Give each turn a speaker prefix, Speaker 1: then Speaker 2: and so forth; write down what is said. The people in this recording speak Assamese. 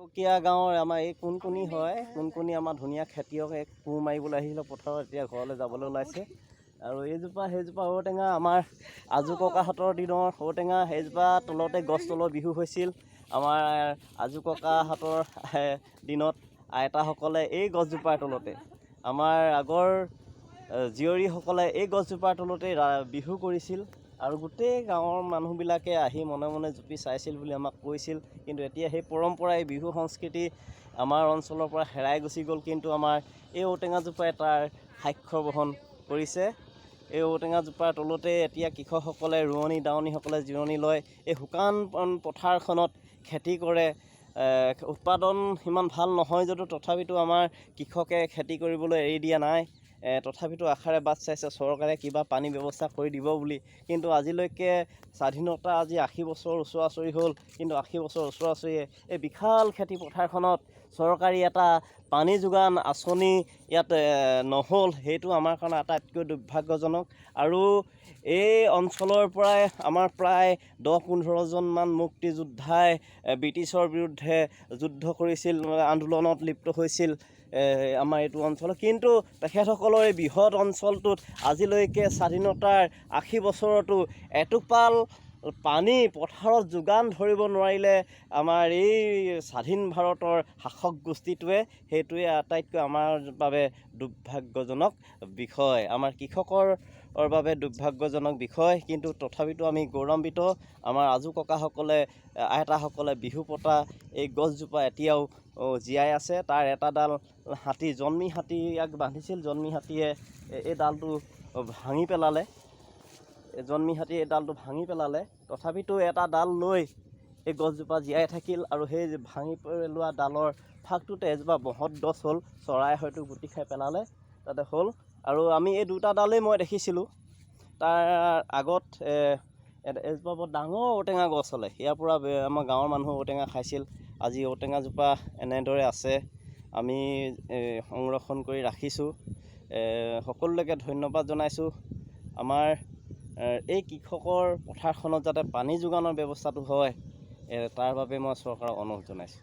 Speaker 1: টকীয়া গাঁৱৰ আমাৰ এই কোনকুনি হয়। কোনকুনি আমাৰ ধুনীয়া খেতিয়ক, এক কোৰ মাৰিবলৈ আহিছিলে পথাৰত, এতিয়া ঘৰলৈ যাবলৈ ওলাইছে। আৰু এইজোপা, সেইজোপা ঔটেঙা আমাৰ আজো ককাহঁতৰ দিনৰ ঔটেঙা। সেইজোপা তলতে গছ তলৰ বিহু হৈছিল। আমাৰ আজো ককাহঁতৰ দিনত আইতাসকলে এই গছজোপাৰ তলতে, আমাৰ আগৰ জীয়ৰীসকলে এই গছজোপাৰ তলতেই বিহু কৰিছিল আৰু গোটেই গাঁৱৰ মানুহবিলাকে আহি মনে মনে জুপি চাইছিল বুলি আমাক কৈছিল। কিন্তু এতিয়া সেই পৰম্পৰা, এই বিহু সংস্কৃতি আমাৰ অঞ্চলৰ পৰা হেৰাই গুচি গ'ল। কিন্তু আমাৰ এই ঔটেঙাজোপাই তাৰ সাক্ষ্য বহন কৰিছে। এই ঔটেঙাজোপাৰ তলতে এতিয়া কৃষকসকলে, ৰোৱনী দাৱনীসকলে জিৰণি লয়। এই শুকান পথাৰখনত খেতি কৰে। উৎপাদন সিমান ভাল নহয় যদিও তথাপিতো আমাৰ কৃষকে খেতি কৰিবলৈ এৰি দিয়া নাই। তথাপিতো আশাৰে বাট চাইছে চৰকাৰে কিবা পানী ব্যৱস্থা কৰি দিব বুলি। কিন্তু আজিলৈকে, স্বাধীনতা আজি 80 বছৰ ওচৰা ওচৰি হ'ল, কিন্তু 80 বছৰ ওচৰা ওচৰিয়ে এই বিশাল খেতি পথাৰখনত চৰকাৰী এটা পানী যোগান আঁচনি ইয়াত নহ'ল। সেইটো আমাৰ কাৰণে আটাইতকৈ দুৰ্ভাগ্যজনক। আৰু এই অঞ্চলৰ পৰাই আমাৰ প্ৰায় 10-15জনমান মুক্তিযোদ্ধাই ব্ৰিটিছৰ বিৰুদ্ধে যুদ্ধ কৰিছিল, আন্দোলনত লিপ্ত হৈছিল আমাৰ এইটো অঞ্চলত। কিন্তু তেখেতসকলৰ এই বৃহৎ অঞ্চলটোত আজিলৈকে স্বাধীনতাৰ 80 বছৰতো এটোপাল পানী পথাৰত যোগান ধৰিব নোৱাৰিলে আমাৰ এই স্বাধীন ভাৰতৰ শাসক গোষ্ঠীটোৱে। সেইটোৱে আটাইতকৈ আমাৰ বাবে দুৰ্ভাগ্যজনক বিষয়, আমাৰ কৃষকৰ বাবে দুৰ্ভাগ্যজনক বিষয়। কিন্তু তথাপিতো আমি গৌৰৱান্বিত। আমাৰ আজো ককাসকলে, আইতাসকলে বিহু পতা এই গছজোপা এতিয়াও জীয়াই আছে। তাৰ এটা ডাল হাতী, জন্মি হাতী ইয়াক বান্ধিছিল। জন্মি হাতীয়ে এই ডালটো ভাঙি পেলালে। এই জন্মি হাতীয়ে এই ডালটো ভাঙি পেলালে। তথাপিতো এটা ডাল লৈ এই গছজোপা জীয়াই থাকিল আৰু সেই ভাঙি পেলোৱা ডালৰ ফাকটোতে এজোপা বহৎ গছ হ'ল। চৰাই হয়তো গুটি খাই পেলালে, তাতে হ'ল। আৰু আমি এই দুটা ডালেই মই দেখিছিলোঁ। তাৰ আগত এজোপা বৰ ডাঙৰ ঔটেঙা গছ হ'লে ইয়াৰ পৰা আমাৰ গাঁৱৰ মানুহ ঔটেঙা খাইছিল। আজি ঔটেঙাজোপা এনেদৰে আছে। আমি সংৰক্ষণ কৰি ৰাখিছোঁ। সকলোলৈকে ধন্যবাদ জনাইছোঁ। আমাৰ এই কৃষকৰ পথাৰখনত যাতে পানী যোগানৰ ব্যৱস্থাটো হয়, তাৰ বাবে মই চৰকাৰক অনুৰোধ জনাইছোঁ।